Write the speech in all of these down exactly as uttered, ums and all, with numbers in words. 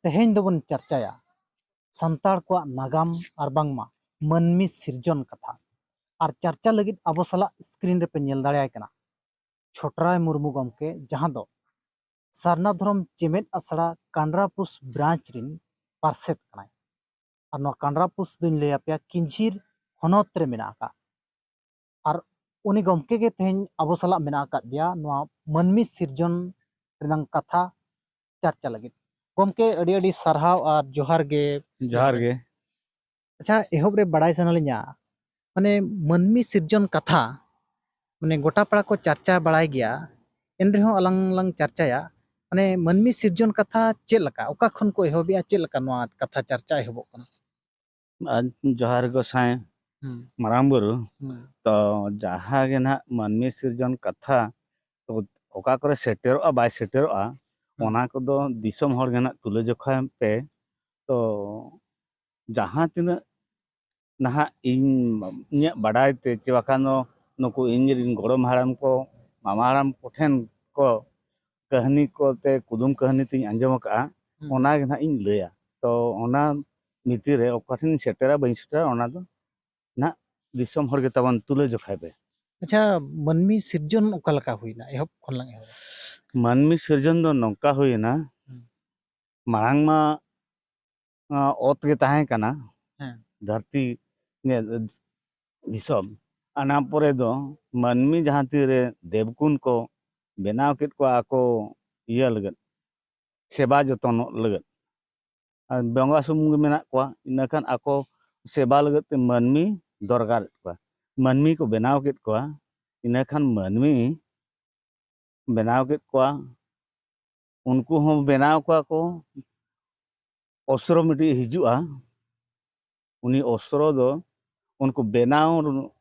ᱛᱮᱦᱮᱧ ᱫᱚᱵᱚᱱ ᱪᱟᱨᱪᱟᱭᱟ ᱥᱟᱱᱛᱟᱲ ᱠᱚᱣᱟᱜ ᱱᱟᱜᱟᱢ ᱟᱨ ᱵᱟᱝᱢᱟ ᱢᱟᱹᱱᱢᱤ ᱥᱤᱨᱡᱚᱱ ᱠᱟᱛᱷᱟ᱾ ᱟᱨ ᱪᱟᱨᱪᱟ ᱞᱟᱹᱜᱤᱫ ᱟᱵᱚ ᱥᱟᱞᱟᱜ screen ᱨᱮᱯᱮ ᱧᱮᱞ ᱫᱟᱲᱮᱭᱟᱭ ᱠᱟᱱᱟ ᱪᱷᱚᱴᱨᱟᱭ ᱢᱩᱨᱢᱩ ᱜᱚᱢᱠᱮ, ᱡᱟᱦᱟᱸ ᱫᱚ ᱥᱟᱨᱱᱟ ᱫᱷᱚᱨᱚᱢ ᱪᱮᱢᱮᱫ ᱟᱥᱲᱟ ᱠᱟᱱᱰᱨᱟᱯᱩᱥ branch ᱨᱤᱱ ᱯᱟᱨᱥᱮᱛ ᱠᱟᱱᱟᱭ᱾ ᱟᱨ ᱱᱚᱣᱟ ᱠᱟᱱᱰᱨᱟᱯᱩᱥ ᱫᱚᱧ ᱞᱟᱹᱭ ᱟᱯᱮᱭᱟ ᱠᱤᱧᱡᱷᱤᱨ ᱦᱚᱱᱚᱛ ᱨᱮ ᱢᱮᱱᱟᱜ ᱟᱠᱟᱫ᱾ ᱟᱨ ᱩᱱᱤ ᱜᱚᱢᱠᱮ ᱜᱮ ᱛᱮᱦᱮᱧ ᱟᱵᱚ ᱥᱟᱞᱟᱜ ᱢᱮᱱᱟᱜ ᱟᱠᱟᱫ ᱫᱮᱭᱟ ᱱᱚᱣᱟ ᱢᱟᱹᱱᱢᱤ ᱥᱤᱨᱡᱚᱱ ᱨᱮᱱᱟᱝ ᱠᱟᱛᱷᱟ ᱪᱟᱨᱪᱟ ᱞᱟᱹᱜᱤᱫ᱾ ᱜᱚᱢᱠᱮ, ᱟᱹᱰᱤ ᱟᱹᱰᱤ ᱥᱟᱨᱦᱟᱣ ᱟᱨ ᱡᱚᱦᱟᱨ ᱜᱮ᱾ ᱡᱚᱦᱟᱨ ᱜᱮ᱾ ᱟᱪᱪᱷᱟ, ᱮᱦᱚᱵ ᱨᱮ ᱵᱟᱲᱟᱭ ᱥᱟᱱᱟ ᱞᱤᱧᱟ, ᱢᱟᱱᱮ ᱢᱟᱹᱱᱢᱤ ᱥᱤᱨᱡᱚᱱ ᱠᱟᱛᱷᱟ, ᱢᱟᱱᱮ ᱜᱚᱴᱟ ᱯᱟᱲᱟ ᱠᱚ ᱪᱟᱨᱪᱟ ᱵᱟᱲᱟᱭ ᱜᱮᱭᱟ, ᱮᱱ ᱨᱮᱦᱚᱸ ᱟᱞᱟᱝ ᱞᱟᱝ ᱪᱟᱨᱪᱟᱭᱟ᱾ ᱢᱟᱱᱮ ᱢᱟᱹᱱᱢᱤ ᱥᱤᱨᱡᱚᱱ ᱠᱟᱛᱷᱟ ᱪᱮᱫ ᱞᱮᱠᱟ, ᱚᱠᱟ ᱠᱷᱚᱱ ᱠᱚ ᱮᱦᱚᱵᱮᱜᱼᱟ, ᱪᱮᱫ ᱞᱮᱠᱟ ᱱᱚᱣᱟ ᱠᱟᱛᱷᱟ ᱪᱟᱨᱪᱟ ᱮᱦᱚᱵᱚᱜ ᱠᱟᱱᱟ? ᱟᱨ ᱡᱚᱦᱟᱨ ᱜᱚᱸᱥᱟᱭ ᱦᱩᱸ᱾ ᱢᱟᱨᱟᱝ ᱵᱩᱨᱩ, ᱦᱩᱸ᱾ ᱛᱚ ᱡᱟᱦᱟᱸ ᱜᱮ ᱱᱟᱦᱟᱜ ᱢᱟᱹᱱᱢᱤ ᱥᱤᱨᱡᱚᱱ ᱠᱟᱛᱷᱟ, ᱛᱚ ᱚᱠᱟ ᱠᱚᱨᱮ ᱥᱮᱴᱮᱨᱚᱜᱼᱟ ᱵᱟᱭ ᱥᱮᱴᱮᱨᱚᱜᱼᱟ, ᱦᱩᱸ᱾ ᱚᱱᱟ ᱠᱚᱫᱚ ᱫᱤᱥᱚᱢ ᱦᱚᱲ ᱜᱮ ᱱᱟᱦᱟᱜ ᱛᱩᱞᱟᱹ ᱡᱚᱠᱷᱟᱭ ᱯᱮ᱾ ᱛᱚ ᱡᱟᱦᱟᱸ ᱛᱤᱱᱟᱹᱜ ᱱᱟᱦᱟᱜ ᱤᱧ, ᱤᱧᱟᱹᱜ ᱵᱟᱰᱟᱭ ᱛᱮ, ᱪᱮ ᱵᱟᱠᱷᱟᱱ ᱫᱚ ᱱᱩᱠᱩ ᱤᱧ ᱨᱮᱱ ᱜᱚᱲᱚᱢ ᱦᱟᱲᱟᱢ ᱠᱚ, ᱢᱟᱢᱟ ᱦᱟᱲᱟᱢ ᱠᱚᱴᱷᱮᱱ ᱠᱚ ᱠᱟᱹᱦᱱᱤ ᱠᱚᱛᱮ, ᱠᱩᱫᱩᱢ ᱠᱟᱹᱦᱱᱤ ᱛᱤᱧ ᱟᱸᱡᱚᱢ ᱟᱠᱟᱫᱼᱟ, ᱦᱩᱸ᱾ ᱚᱱᱟ ᱜᱮ ᱱᱟᱦᱟᱜ ᱤᱧ ᱞᱟᱹᱭᱟ᱾ ᱛᱚ ᱚᱱᱟ ᱵᱷᱤᱛᱤᱨ ᱨᱮ ᱚᱠᱟ ᱴᱷᱮᱱᱤᱧ ᱥᱮᱴᱮᱨᱟ ᱵᱟᱹᱧ ᱥᱮᱴᱮᱨᱟ, ᱚᱱᱟ ᱫᱚ ᱱᱟᱦᱟᱜ ᱫᱤᱥᱚᱢ ᱦᱚᱲ ᱜᱮ ᱛᱟᱵᱚᱱ ᱛᱩᱞᱟᱹ ᱡᱚᱠᱷᱟᱭ ᱯᱮ᱾ ᱟᱪᱪᱷᱟ, ᱢᱟᱹᱱᱢᱤ ᱥᱤᱨᱡᱚᱱ ᱚᱠᱟ ᱞᱮᱠᱟ ᱦᱩᱭᱱᱟ? ᱮᱦᱚᱵ ᱠᱷᱚᱱ ᱞᱟᱝ ᱮᱦᱚᱵᱟ᱾ ᱢᱟᱹᱱᱢᱤ ᱥᱤᱨᱡᱚᱱ ᱫᱚ ᱱᱚᱝᱠᱟ ᱦᱩᱭᱮᱱᱟ, ᱦᱩᱸ᱾ ᱢᱟᱲᱟᱝ ᱢᱟ ᱟᱸ, ᱚᱛ ᱜᱮ ᱛᱟᱦᱮᱸ ᱠᱟᱱᱟ, ᱦᱮᱸ᱾ ᱫᱷᱟᱹᱨᱛᱤ ᱜᱮ ᱫᱤᱥᱚᱢ᱾ ᱚᱱᱟ ᱯᱚᱨᱮ ᱫᱚ ᱢᱟᱹᱱᱢᱤ ᱡᱟᱦᱟᱸ ᱛᱤᱨᱮ ᱫᱮᱵᱽᱜᱩᱱ ᱠᱚ ᱵᱮᱱᱟᱣ ᱠᱮᱫ ᱠᱚᱣᱟ ᱟᱠᱚ ᱤᱭᱟᱹ ᱞᱟᱹᱜᱤᱫ, ᱥᱮᱵᱟ ᱡᱚᱛᱚᱱᱚᱜ ᱞᱟᱹᱜᱤᱫ᱾ ᱟᱨ ᱵᱚᱸᱜᱟ ᱥᱩᱢᱩᱝ ᱜᱮ ᱢᱮᱱᱟᱜ ᱠᱚᱣᱟ, ᱤᱱᱟᱹᱠᱷᱟᱱ ᱟᱠᱚ ᱥᱮᱵᱟ ᱞᱟᱹᱜᱤᱫ ᱛᱮ ᱢᱟᱹᱱᱢᱤ ᱫᱚᱨᱠᱟᱨᱮᱫ ᱠᱚᱣᱟ᱾ ᱢᱟᱹᱱᱢᱤ ᱠᱚ ᱵᱮᱱᱟᱣ ᱠᱮᱫ ᱠᱚᱣᱟ, ᱤᱱᱟᱹᱠᱷᱟᱱ ᱢᱟᱹᱱᱢᱤ ᱵᱮᱱᱟᱣ ᱠᱮᱫ ᱠᱚᱣᱟ, ᱩᱱᱠᱩ ᱦᱚᱸ ᱵᱮᱱᱟᱣ ᱠᱚᱣᱟ ᱠᱚ ᱚᱥᱛᱨᱚ ᱢᱤᱫᱴᱤᱡ ᱦᱤᱡᱩᱜᱼᱟ, ᱩᱱᱤ ᱚᱥᱛᱨᱚ ᱫᱚ ᱩᱱᱠᱩ ᱵᱮᱱᱟᱣ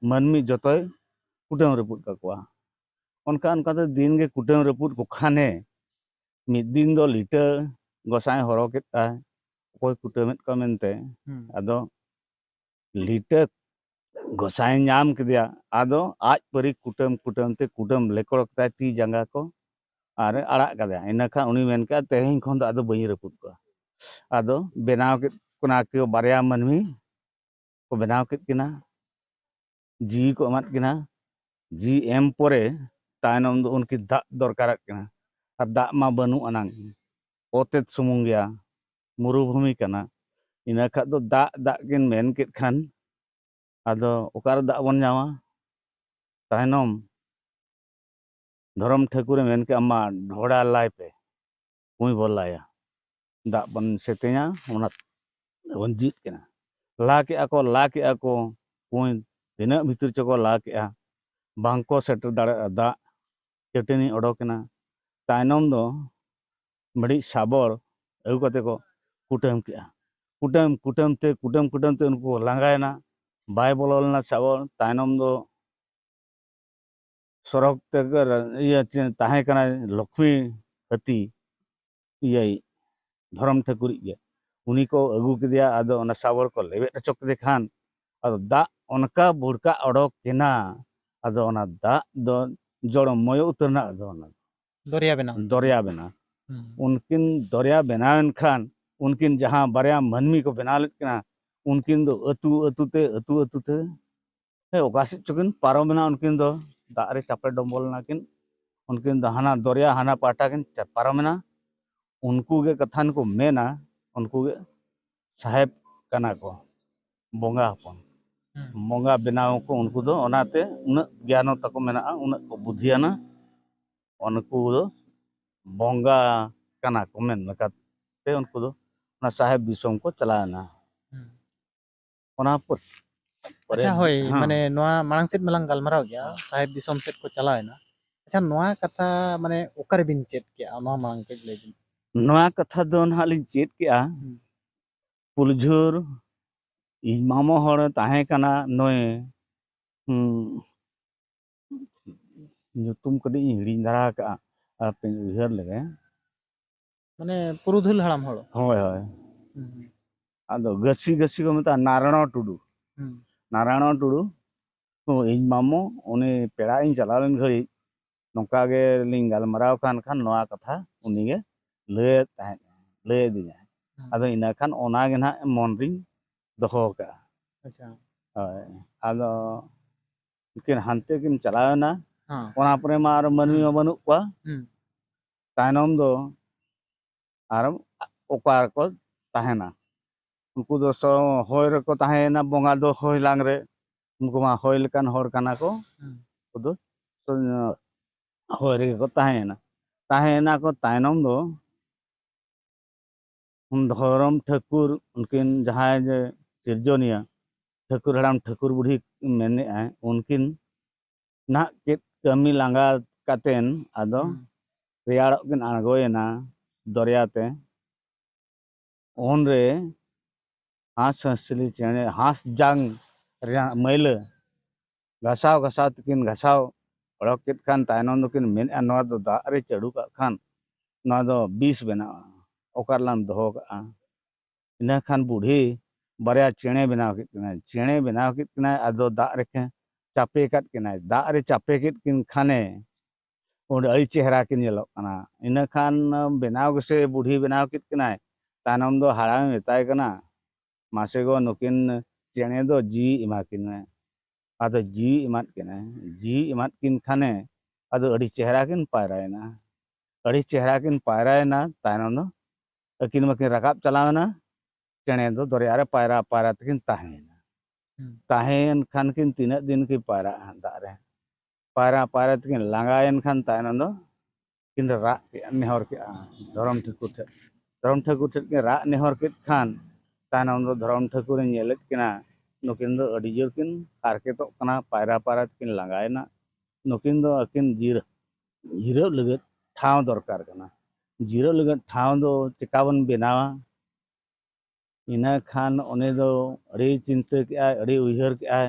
ᱢᱟᱹᱱᱢᱤ ᱡᱚᱛᱚᱭ ᱠᱩᱴᱟᱹᱢ ᱨᱟᱹᱯᱩᱫ ᱠᱟᱠᱚᱣᱟ᱾ ᱚᱱᱠᱟ ᱚᱱᱠᱟᱛᱮ ᱫᱤᱱ ᱜᱮ ᱠᱩᱴᱟᱹᱢ ᱨᱟᱹᱯᱩᱫ ᱠᱚ ᱠᱷᱟᱱᱮ ᱢᱤᱫ ᱫᱤᱱ ᱫᱚ ᱞᱤᱴᱟᱹ ᱜᱚᱸᱥᱟᱭ ᱦᱚᱨᱚ ᱠᱮᱫ ᱛᱟᱭ, ᱚᱠᱚᱭ ᱠᱩᱴᱟᱹᱢᱮᱫ ᱠᱚᱣᱟ ᱢᱮᱱᱛᱮ᱾ ᱦᱩᱸ᱾ ᱟᱫᱚ ᱞᱤᱴᱟᱹ ᱜᱚᱸᱥᱟᱭ ᱧᱟᱢ ᱠᱮᱫᱮᱭᱟ, ᱟᱫᱚ ᱟᱡ ᱯᱟᱹᱨᱤ ᱠᱩᱴᱟᱹᱢ ᱠᱩᱴᱟᱹᱢ ᱛᱮ ᱠᱩᱴᱟᱹᱢ ᱞᱮᱠᱚᱲ ᱠᱮᱫᱟᱭ ᱛᱤ ᱡᱟᱸᱜᱟ ᱠᱚ, ᱟᱨ ᱮ ᱟᱲᱟᱜ ᱠᱟᱫᱮᱭᱟ᱾ ᱤᱱᱟᱹ ᱠᱷᱟᱱ ᱩᱱᱤ ᱢᱮᱱ ᱠᱮᱫᱟ, "ᱛᱮᱦᱮᱧ ᱠᱷᱚᱱ ᱫᱚ ᱟᱫᱚ ᱵᱟᱹᱧ ᱨᱟᱹᱯᱩᱫ ᱠᱚᱣᱟ, ᱟᱫᱚ ᱵᱮᱱᱟᱣ ᱠᱮᱫ ᱠᱤᱱᱟ ᱠᱚ ᱵᱟᱨᱭᱟ ᱢᱟᱹᱱᱢᱤ, ᱠᱚ ᱵᱮᱱᱟᱣ ᱠᱮᱫ ᱠᱤᱱᱟ, ᱡᱤᱣᱤ ᱠᱚ ᱮᱢᱟᱫ ᱠᱤᱱᱟ᱾ ᱡᱤᱣᱤ ᱮᱢ ᱯᱚᱨᱮ ᱛᱟᱭᱱᱚᱢ ᱫᱚ ᱩᱱᱠᱤᱱ ᱫᱟᱜ ᱫᱚᱨᱠᱟᱨᱟᱜ ᱠᱤᱱᱟ, ᱟᱨ ᱫᱟᱜ ᱢᱟ ᱵᱟᱹᱱᱩᱜ ᱟᱱᱟᱝ, ᱚᱛᱮᱫ ᱥᱩᱢᱩᱝ ᱜᱮᱭᱟ, ᱢᱩᱨᱩᱵᱷᱩᱢᱤ ᱠᱟᱱᱟ᱾ ᱤᱱᱟᱹ ᱠᱷᱟᱱ ᱫᱚ ᱫᱟᱜ ᱫᱟᱜ ᱠᱤᱱ ᱢᱮᱱ ᱠᱮᱫ ᱠᱷᱟᱱ, ᱟᱫᱚ ᱚᱠᱟᱨᱮ ᱫᱟᱜ ᱵᱚᱱ ᱧᱟᱢᱟ? ᱛᱟᱭᱱᱚᱢ ᱫᱷᱚᱨᱚᱢ ᱴᱷᱟᱹᱠᱩᱨᱮ ᱢᱮᱱ ᱠᱮᱫᱼᱟ, "ᱢᱟ ᱰᱷᱚᱲᱟ ᱞᱟᱭ ᱯᱮ, ᱠᱩᱸᱭ ᱵᱚᱱ ᱞᱟᱭᱟ, ᱫᱟᱜ ᱵᱚᱱ ᱥᱮᱛᱮᱧᱟ, ᱚᱱᱟ ᱵᱚᱱ ᱡᱤᱫ ᱠᱟᱱᱟ᱾" ᱞᱟ ᱠᱮᱜᱼᱟ ᱠᱚ, ᱞᱟ ᱠᱮᱜᱼᱟ ᱠᱚ, ᱠᱩᱸᱭ ᱛᱤᱱᱟᱹᱜ ᱵᱷᱤᱛᱤᱨ ᱪᱚᱠᱚ ᱞᱟ ᱠᱮᱜᱼᱟ, ᱵᱟᱝᱠᱚ ᱥᱮᱴᱮᱨ ᱫᱟᱲᱮᱭᱟᱜᱼᱟ ᱫᱟᱜ ᱪᱟᱹᱴᱟᱹᱱᱤ ᱚᱰᱚᱠᱮᱱᱟ᱾ ᱛᱟᱭᱱᱚᱢ ᱫᱚ ᱢᱤᱫᱴᱤᱡ ᱥᱟᱵᱚᱲ ᱟᱹᱜᱩ ᱠᱟᱛᱮ ᱠᱚ ᱠᱩᱴᱟᱹᱢ ᱠᱮᱜᱼᱟ᱾ ᱠᱩᱴᱟᱹᱢ ᱠᱩᱴᱟᱹᱢ ᱛᱮ, ᱠᱩᱴᱟᱹᱢ ᱠᱩᱴᱟᱹᱢ ᱛᱮ ᱩᱱᱠᱩ ᱠᱚ ᱞᱟᱸᱜᱟᱭᱮᱱᱟ, ᱵᱟᱭ ᱵᱚᱞᱚ ᱞᱮᱱᱟ ᱥᱟᱵᱚᱲ᱾ ᱛᱟᱭᱱᱚᱢ ᱫᱚ ᱥᱚᱨᱚᱜᱽ ᱛᱮ ᱤᱭᱟᱹ ᱪᱮ-, ᱛᱟᱦᱮᱸ ᱠᱟᱱᱟᱭ ᱞᱚᱠᱷᱢᱤ ᱦᱟᱹᱛᱤ, ᱤᱭᱟᱹᱭ ᱫᱷᱚᱨᱚᱢ ᱴᱷᱟᱹᱠᱩᱨᱤᱡ ᱜᱮ, ᱩᱱᱤ ᱠᱚ ᱟᱹᱜᱩ ᱠᱮᱫᱮᱭᱟ᱾ ᱟᱫᱚ ᱚᱱᱟ ᱥᱟᱵᱚᱲ ᱠᱚ ᱞᱮᱵᱮᱫ ᱦᱚᱪᱚ ᱠᱮᱫᱮ ᱠᱷᱟᱱ, ᱟᱫᱚ ᱫᱟᱜ ᱚᱱᱠᱟ ᱵᱷᱩᱲᱠᱟᱜ ᱚᱰᱚᱠ ᱮᱱᱟ, ᱟᱫᱚ ᱚᱱᱟ ᱫᱟᱜ ᱫᱚ ᱡᱚᱲᱢᱚᱭᱚ ᱩᱛᱟᱹᱨ ᱮᱱᱟ᱾ ᱟᱫᱚ ᱚᱱᱟ ᱫᱚᱨᱭᱟ ᱵᱮᱱᱟᱣ᱾ ᱫᱚᱨᱭᱟ ᱵᱮᱱᱟᱣ᱾ ᱦᱩᱸ᱾ ᱩᱱᱠᱤᱱ ᱫᱚᱨᱭᱟ ᱵᱮᱱᱟᱣᱮᱱ ᱠᱷᱟᱱ, ᱩᱱᱠᱤᱱ ᱡᱟᱦᱟᱸ ᱵᱟᱨᱭᱟ ᱢᱟᱹᱱᱢᱤ ᱠᱚ ᱵᱮᱱᱟᱣ ᱞᱮᱫ ᱠᱤᱱᱟ, ᱩᱱᱠᱤᱱ ᱫᱚ ᱟᱹᱛᱩ ᱟᱹᱛᱩ ᱛᱮ, ᱟᱹᱛᱩ ᱟᱹᱛᱩ ᱛᱮ, ᱦᱮᱸ, ᱚᱠᱟ ᱥᱮᱫ ᱪᱚᱠᱤᱱ ᱯᱟᱨᱚᱢᱮᱱᱟ᱾ ᱩᱱᱠᱤᱱ ᱫᱚ ᱫᱟᱜ ᱨᱮ ᱪᱟᱯᱮ ᱰᱚᱢᱵᱚᱞ ᱮᱱᱟ ᱠᱤᱱ᱾ ᱩᱱᱠᱤᱱ ᱫᱚ ᱦᱟᱱᱟ ᱫᱚᱨᱭᱟ ᱦᱟᱱᱟ ᱯᱟᱦᱴᱟ ᱠᱤᱱ ᱪᱟ-, ᱯᱟᱨᱚᱢᱮᱱᱟ᱾ ᱩᱱᱠᱩ ᱜᱮ ᱠᱟᱛᱷᱟᱱ ᱠᱚ ᱢᱮᱱᱟ, ᱩᱱᱠᱩ ᱜᱮ ᱥᱟᱦᱮᱵ ᱠᱟᱱᱟ ᱠᱚ, ᱵᱚᱸᱜᱟ ᱦᱚᱯᱚᱱ᱾ ᱦᱩᱸ᱾ ᱵᱚᱸᱜᱟ ᱵᱮᱱᱟᱣ ᱠᱚ ᱩᱱᱠᱩ ᱫᱚ, ᱚᱱᱟᱛᱮ ᱩᱱᱟᱹᱜ ᱜᱮᱭᱟᱱᱚ ᱛᱟᱠᱚ ᱢᱮᱱᱟᱜᱼᱟ, ᱩᱱᱟᱹᱜ ᱠᱚ ᱵᱩᱫᱷᱤᱭᱟᱱᱟ, ᱩᱱᱠᱩ ᱫᱚ ᱵᱚᱸᱜᱟ ᱠᱟᱱᱟ ᱠᱚ ᱢᱮᱱ ᱞᱮᱠᱟᱛᱮ ᱩᱱᱠᱩ ᱫᱚ ᱚᱱᱟ ᱥᱟᱦᱮᱵ ᱫᱤᱥᱚᱢ ᱠᱚ ᱪᱟᱞᱟᱣᱮᱱᱟ᱾ ᱦᱩᱸ᱾ ᱚᱱᱟ ᱯᱚᱨ-, ᱯᱚᱨᱮ ᱟᱪᱪᱷᱟ, ᱦᱳᱭ, ᱦᱮᱸ᱾ ᱢᱟᱱᱮ ᱱᱚᱣᱟ ᱢᱟᱲᱟᱝ ᱥᱮᱫ ᱢᱟᱞᱟᱝ ᱜᱟᱞᱢᱟᱨᱟᱣ ᱜᱮᱭᱟ, ᱦᱮᱸ᱾ ᱥᱟᱦᱮᱵ ᱫᱤᱥᱚᱢ ᱥᱮᱫ ᱠᱚ ᱪᱟᱞᱟᱣᱮᱱᱟ᱾ ᱟᱪᱪᱷᱟ, ᱱᱚᱣᱟ ᱠᱟᱛᱷᱟ ᱢᱟᱱᱮ ᱚᱠᱟ ᱨᱮᱵᱤᱱ ᱪᱮᱫ ᱠᱮᱜᱼᱟ? ᱱᱚᱣᱟ ᱢᱟᱲᱟᱝ ᱠᱟᱹᱡ ᱞᱟᱹᱭ ᱵᱤᱱ᱾ ᱱᱚᱣᱟ ᱠᱟᱛᱷᱟ ᱫᱚ ᱱᱟᱦᱟᱜ ᱞᱤᱧ ᱪᱮᱫ ᱠᱮᱜᱼᱟ, ᱦᱩᱸ᱾ ᱯᱩᱞᱡᱷᱩᱨ ᱤᱧ ᱢᱟᱢᱚ ᱦᱚᱲ ᱛᱟᱦᱮᱸ ᱠᱟᱱᱟ ᱱᱩᱭ, ᱦᱩᱸ, ᱧᱩᱛᱩᱢ ᱠᱟᱹᱴᱤᱡ ᱤᱧ ᱦᱤᱲᱤᱧ ᱫᱷᱟᱨᱟ ᱟᱠᱟᱜᱼᱟ, ᱦᱟᱯᱮᱧ ᱩᱭᱦᱟᱹᱨ ᱞᱮᱜᱮ᱾ ᱢᱟᱱᱮ ᱯᱩᱨᱩᱫᱷᱩᱞ ᱦᱟᱲᱟᱢ ᱦᱚᱲ᱾ ᱦᱳᱭ, ᱦᱳᱭ᱾ ᱦᱩᱸ, ᱦᱩᱸ᱾ ᱟᱫᱚ ᱜᱟᱹᱥᱤ ᱜᱟᱹᱥᱤ ᱠᱚ ᱢᱮᱛᱟᱜᱼᱟ ᱱᱟᱨᱟᱭᱚᱬ ᱴᱩᱰᱩ᱾ ᱦᱩᱸ᱾ ᱱᱟᱨᱟᱭᱚᱬ ᱴᱩᱰᱩ, ᱦᱳᱭ, ᱤᱧ ᱢᱟᱢᱚ, ᱩᱱᱤ ᱯᱮᱲᱟ ᱤᱧ ᱪᱟᱞᱟᱣ ᱞᱮᱱ ᱜᱷᱟᱹᱲᱤᱡ ᱱᱚᱝᱠᱟ ᱜᱮ ᱞᱤᱧ ᱜᱟᱞᱢᱟᱨᱟᱣ ᱠᱟᱱ ᱠᱷᱟᱱ ᱱᱚᱣᱟ ᱠᱟᱛᱷᱟ ᱩᱱᱤ ᱜᱮ ᱞᱟᱹᱭᱮᱫ ᱛᱟᱦᱮᱸᱫ, ᱞᱟᱹᱭ ᱟᱹᱫᱤᱧᱟᱭ᱾ ᱟᱫᱚ ᱤᱱᱟᱹ ᱠᱷᱟᱱ ᱚᱱᱟ ᱜᱮ ᱱᱟᱦᱟᱜ ᱢᱚᱱ ᱨᱤᱧ ᱫᱚᱦᱚ ᱠᱟᱜᱼᱟ᱾ ᱟᱪᱪᱷᱟ᱾ ᱦᱳᱭ᱾ ᱟᱫᱚ ᱩᱱᱠᱤᱱ ᱦᱟᱱᱛᱮ ᱠᱤᱱ ᱪᱟᱞᱟᱣ ᱮᱱᱟ᱾ ᱦᱮᱸ᱾ ᱚᱱᱟ ᱯᱚᱨᱮ ᱢᱟ ᱟᱨ ᱢᱟᱹᱱᱢᱤ ᱢᱟ ᱵᱟᱹᱱᱩᱜ ᱠᱚᱣᱟ᱾ ᱦᱩᱸ᱾ ᱛᱟᱭᱱᱚᱢ ᱫᱚ ᱟᱨ ᱚᱠᱟ ᱨᱮᱠᱚ ᱛᱟᱦᱮᱱᱟ? ᱩᱱᱠᱩ ᱫᱚ ᱥᱚ-, ᱦᱚᱭ ᱨᱮᱠᱚ ᱛᱟᱦᱮᱸᱭᱮᱱᱟ, ᱵᱚᱸᱜᱟ ᱫᱚ ᱦᱚᱭ ᱞᱟᱝ ᱨᱮ᱾ ᱩᱱᱠᱩ ᱢᱟ ᱦᱚᱭ ᱞᱮᱠᱟᱱ ᱦᱚᱲ ᱠᱟᱱᱟ ᱠᱚ᱾ ᱦᱩᱸ᱾ ᱩᱱᱠᱩ ᱫᱚ ᱥᱚ-, ᱦᱚᱭ ᱨᱮᱜᱮ ᱠᱚ ᱛᱟᱦᱮᱸᱭᱮᱱᱟ᱾ ᱛᱟᱦᱮᱸᱭᱮᱱᱟ ᱠᱚ, ᱛᱟᱭᱱᱚᱢ ᱫᱚ ᱫᱷᱚᱨᱚᱢ ᱴᱷᱟᱹᱠᱩᱨ, ᱩᱱᱠᱤᱱ ᱡᱟᱦᱟᱸᱭ ᱡᱮ ᱥᱤᱨᱡᱚᱱᱤᱭᱟᱹ, ᱴᱷᱟᱹᱠᱩᱨ ᱦᱟᱲᱟᱢ ᱴᱷᱟᱹᱠᱩᱨ ᱵᱩᱲᱦᱤ ᱢᱮᱱᱮᱫᱼᱟᱭ, ᱩᱱᱠᱤᱱ ᱱᱟᱦᱟᱜ ᱪᱮᱫ ᱠᱟᱹᱢᱤ ᱞᱟᱸᱜᱟ ᱠᱟᱛᱮᱱ ᱟᱫᱚ ᱦᱩᱸ᱾ ᱨᱮᱭᱟᱲᱚᱜ ᱠᱤᱱ ᱟᱬᱜᱚᱭᱮᱱᱟ ᱫᱚᱨᱭᱟ ᱛᱮ᱾ ᱩᱱᱨᱮ ᱦᱟᱸᱥ ᱦᱟᱸᱥᱞᱤ ᱪᱮᱬᱮ ᱦᱟᱸᱥ ᱡᱟᱝ ᱨᱮᱭᱟᱜ ᱢᱟᱹᱭᱞᱟᱹ ᱜᱷᱟᱥᱟᱣ ᱜᱷᱟᱥᱟᱣ ᱛᱮᱠᱤᱱ ᱜᱷᱟᱥᱟᱣ ᱚᱰᱚᱠ ᱠᱮᱫ ᱠᱷᱟᱱ, ᱛᱟᱭᱱᱚᱢ ᱫᱚᱠᱤᱱ ᱢᱮᱱᱮᱫᱼᱟ, "ᱱᱚᱣᱟ ᱫᱚ ᱫᱟᱜ ᱨᱮ ᱪᱟᱹᱰᱩ ᱠᱟᱜ ᱠᱷᱟᱱ ᱱᱚᱣᱟ ᱫᱚ ᱵᱤᱥ ᱵᱮᱱᱟᱜᱼᱟ, ᱚᱠᱟ ᱨᱮᱞᱟᱝ ᱫᱚᱦᱚ ᱠᱟᱜᱼᱟ?" ᱤᱱᱟᱹ ᱠᱷᱟᱱ ᱵᱩᱰᱷᱤ ᱵᱟᱨᱭᱟ ᱪᱮᱬᱮ ᱵᱮᱱᱟᱣ ᱠᱮᱫ ᱠᱤᱱᱟᱭ, ᱪᱮᱬᱮ ᱵᱮᱱᱟᱣ ᱠᱮᱫ ᱠᱤᱱᱟᱭ, ᱟᱫᱚ ᱫᱟᱜ ᱨᱮ ᱪᱟᱯᱮ ᱠᱟᱫ ᱠᱤᱱᱟᱭ᱾ ᱫᱟᱜ ᱨᱮ ᱪᱟᱯᱮ ᱠᱮᱫ ᱠᱤᱱ ᱠᱷᱟᱱᱮ ᱚᱸᱰᱮ ᱟᱹᱰᱤ ᱪᱮᱦᱨᱟ ᱠᱤᱱ ᱧᱮᱞᱚᱜ ᱠᱟᱱᱟ᱾ ᱤᱱᱟᱹ ᱠᱷᱟᱱ ᱵᱮᱱᱟᱣ ᱜᱮᱥᱮ ᱵᱩᱰᱷᱤ ᱵᱮᱱᱟᱣ ᱠᱮᱫ ᱠᱤᱱᱟᱭ, ᱛᱟᱭᱱᱚᱢ ᱫᱚ ᱦᱟᱲᱟᱢᱮ ᱢᱮᱛᱟᱭ ᱠᱟᱱᱟ, "ᱢᱟᱥᱮ ᱜᱚ, ᱱᱩᱠᱤᱱ ᱪᱮᱬᱮ ᱫᱚ ᱡᱤᱣᱤ ᱮᱢᱟ ᱠᱤᱱ ᱢᱮ᱾" ᱟᱫᱚ ᱡᱤᱣᱤ ᱮᱢᱟᱫ ᱠᱤᱱᱟᱭ᱾ ᱡᱤᱣᱤ ᱮᱢᱟᱫ ᱠᱤᱱ ᱠᱷᱟᱱᱮ ᱟᱫᱚ ᱟᱹᱰᱤ ᱪᱮᱦᱨᱟ ᱠᱤᱱ ᱯᱟᱭᱨᱟᱭᱮᱱᱟ᱾ ᱟᱹᱰᱤ ᱪᱮᱦᱨᱟ ᱠᱤᱱ ᱯᱟᱭᱨᱟᱭᱮᱱᱟ᱾ ᱛᱟᱭᱱᱚᱢ ᱫᱚ ᱟᱹᱠᱤᱱ ᱢᱟᱠᱤᱱ ᱨᱟᱠᱟᱵ ᱪᱟᱞᱟᱣᱮᱱᱟ, ᱪᱮᱬᱮ ᱫᱚ ᱫᱚᱨᱭᱟ ᱨᱮ ᱯᱟᱭᱨᱟ ᱯᱟᱭᱨᱟ ᱛᱮᱠᱤᱱ ᱛᱟᱦᱮᱸᱭᱮᱱᱟ᱾ ᱦᱩᱸ᱾ ᱛᱟᱦᱮᱸᱭᱮᱱ ᱠᱷᱟᱱ ᱠᱤᱱ ᱛᱤᱱᱟᱹᱜ ᱫᱤᱱ ᱠᱤᱱ ᱯᱟᱭᱨᱟᱜᱼᱟ ᱫᱟᱜ ᱨᱮ, ᱯᱟᱭᱨᱟ ᱯᱟᱭᱨᱟ ᱛᱮᱠᱤᱱ ᱞᱟᱸᱜᱟᱭᱮᱱ ᱠᱷᱟᱱ ᱛᱟᱭᱱᱚᱢ ᱫᱚ ᱠᱤᱱ ᱨᱟᱜ ᱠᱮᱜᱼᱟ, ᱱᱮᱦᱚᱨ ᱠᱮᱜᱼᱟ ᱫᱷᱚᱨᱚᱢ ᱴᱷᱟᱹᱠᱩᱨ ᱴᱷᱮᱱ᱾ ᱫᱷᱚᱨᱚᱢ ᱴᱷᱟᱹᱠᱩᱨ ᱴᱷᱮᱱ ᱠᱤᱱ ᱨᱟᱜ ᱱᱮᱦᱚᱨ ᱠᱮᱫ ᱠᱷᱟᱱ ᱛᱟᱭᱱᱚᱢ ᱫᱚ ᱫᱷᱚᱨᱚᱢ ᱴᱷᱟᱹᱠᱩᱨᱮ ᱧᱮᱞᱮᱫ ᱠᱤᱱᱟ, ᱱᱩᱠᱤᱱ ᱫᱚ ᱟᱹᱰᱤ ᱡᱳᱨ ᱠᱤᱱ ᱦᱟᱨᱠᱮᱛᱚᱜ ᱠᱟᱱᱟ, ᱯᱟᱭᱨᱟ ᱯᱟᱭᱨᱟ ᱛᱮᱠᱤᱱ ᱞᱟᱸᱜᱟᱭᱮᱱᱟ᱾ ᱱᱩᱠᱤᱱ ᱫᱚ ᱟᱹᱠᱤᱱ ᱡᱤᱨᱟᱹ-, ᱡᱤᱨᱟᱹᱜ ᱞᱟᱹᱜᱤᱫ ᱴᱷᱟᱶ ᱫᱚᱨᱠᱟᱨ ᱠᱟᱱᱟ᱾ ᱡᱤᱨᱟᱹᱜ ᱞᱟᱹᱜᱤᱫ ᱴᱷᱟᱶ ᱫᱚ ᱪᱮᱠᱟ ᱵᱚᱱ ᱵᱮᱱᱟᱣᱟ? ᱤᱱᱟᱹ ᱠᱷᱟᱱ ᱩᱱᱤ ᱫᱚ ᱟᱹᱰᱤ ᱪᱤᱱᱛᱟᱹ ᱠᱮᱜᱼᱟᱭ, ᱟᱹᱰᱤ ᱩᱭᱦᱟᱹᱨ ᱠᱮᱜᱼᱟᱭ᱾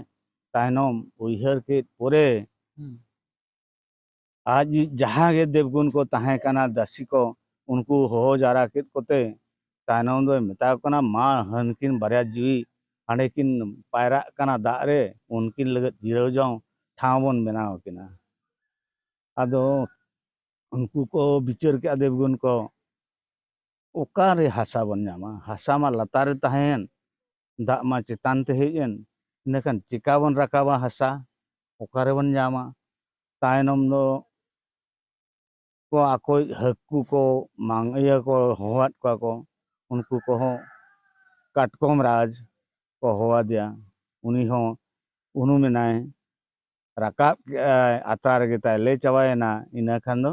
ᱛᱟᱭᱱᱚᱢ ᱩᱭᱦᱟᱹᱨ ᱠᱮᱫ ᱯᱚᱨᱮ ᱦᱩᱸ᱾ ᱟᱡ ᱡᱟᱦᱟᱸ ᱜᱮ ᱫᱮᱵᱽᱜᱩᱱ ᱠᱚ ᱛᱟᱦᱮᱸ ᱠᱟᱱᱟ, ᱫᱟᱹᱥᱤ ᱠᱚ, ᱩᱱᱠᱩ ᱦᱚᱦᱚ ᱡᱟᱣᱨᱟ ᱠᱮᱫ ᱠᱚᱛᱮ ᱛᱟᱭᱱᱚᱢ ᱫᱚᱭ ᱢᱮᱛᱟ ᱠᱚ ᱠᱟᱱᱟ, "ᱢᱟ, ᱦᱟᱹᱱᱠᱤᱱ ᱵᱟᱨᱭᱟ ᱡᱤᱣᱤ ᱦᱟᱸᱰᱮ ᱠᱤᱱ ᱯᱟᱭᱨᱟᱜ ᱠᱟᱱᱟ ᱫᱟᱜ ᱨᱮ, ᱩᱱᱠᱤᱱ ᱞᱟᱹᱜᱤᱫ ᱡᱤᱨᱟᱹᱣ ᱡᱚᱝ ᱴᱷᱟᱶ ᱵᱚᱱ ᱵᱮᱱᱟᱣ ᱟᱹᱠᱤᱱᱟ᱾" ᱟᱫᱚ ᱩᱱᱠᱩ ᱠᱚ ᱵᱤᱪᱟᱹᱨ ᱠᱮᱜᱼᱟ ᱫᱮᱵᱽᱜᱩᱱ ᱠᱚ, ᱚᱠᱟᱨᱮ ᱦᱟᱥᱟ ᱵᱚᱱ ᱧᱟᱢᱟ? ᱦᱟᱥᱟ ᱢᱟ ᱞᱟᱛᱟᱨ ᱨᱮ ᱛᱟᱦᱮᱸᱭᱮᱱ, ᱫᱟᱜ ᱢᱟ ᱪᱮᱛᱟᱱ ᱛᱮ ᱦᱮᱡ ᱮᱱ, ᱤᱱᱟᱹᱠᱷᱟᱱ ᱪᱮᱠᱟ ᱵᱚᱱ ᱨᱟᱠᱟᱵᱟ ᱦᱟᱥᱟ? ᱚᱠᱟᱨᱮᱵᱚᱱ ᱧᱟᱢᱟ? ᱛᱟᱭᱱᱚᱢ ᱫᱚ ᱠᱚ ᱟᱠᱚᱭᱤᱡ ᱦᱟᱹᱠᱩ ᱠᱚ ᱢᱟᱝ ᱤᱭᱟᱹ ᱠᱚ ᱦᱚᱦᱚᱣᱟᱫ ᱠᱚᱣᱟ ᱠᱚ, ᱩᱱᱠᱩ ᱠᱚᱦᱚᱸ ᱠᱟᱴᱠᱚᱢ ᱨᱟᱡᱽ ᱠᱚ ᱦᱚᱦᱚᱣᱟᱫᱮᱭᱟ᱾ ᱩᱱᱤ ᱦᱚᱸ ᱩᱱᱩᱢ ᱮᱱᱟᱭ, ᱨᱟᱠᱟᱵ ᱠᱮᱜᱼᱟᱭ, ᱟᱛᱨᱟ ᱨᱮᱜᱮ ᱛᱟᱭ ᱞᱮ ᱪᱟᱵᱟᱭᱮᱱᱟ᱾ ᱤᱱᱟᱹ ᱠᱷᱟᱱ ᱫᱚ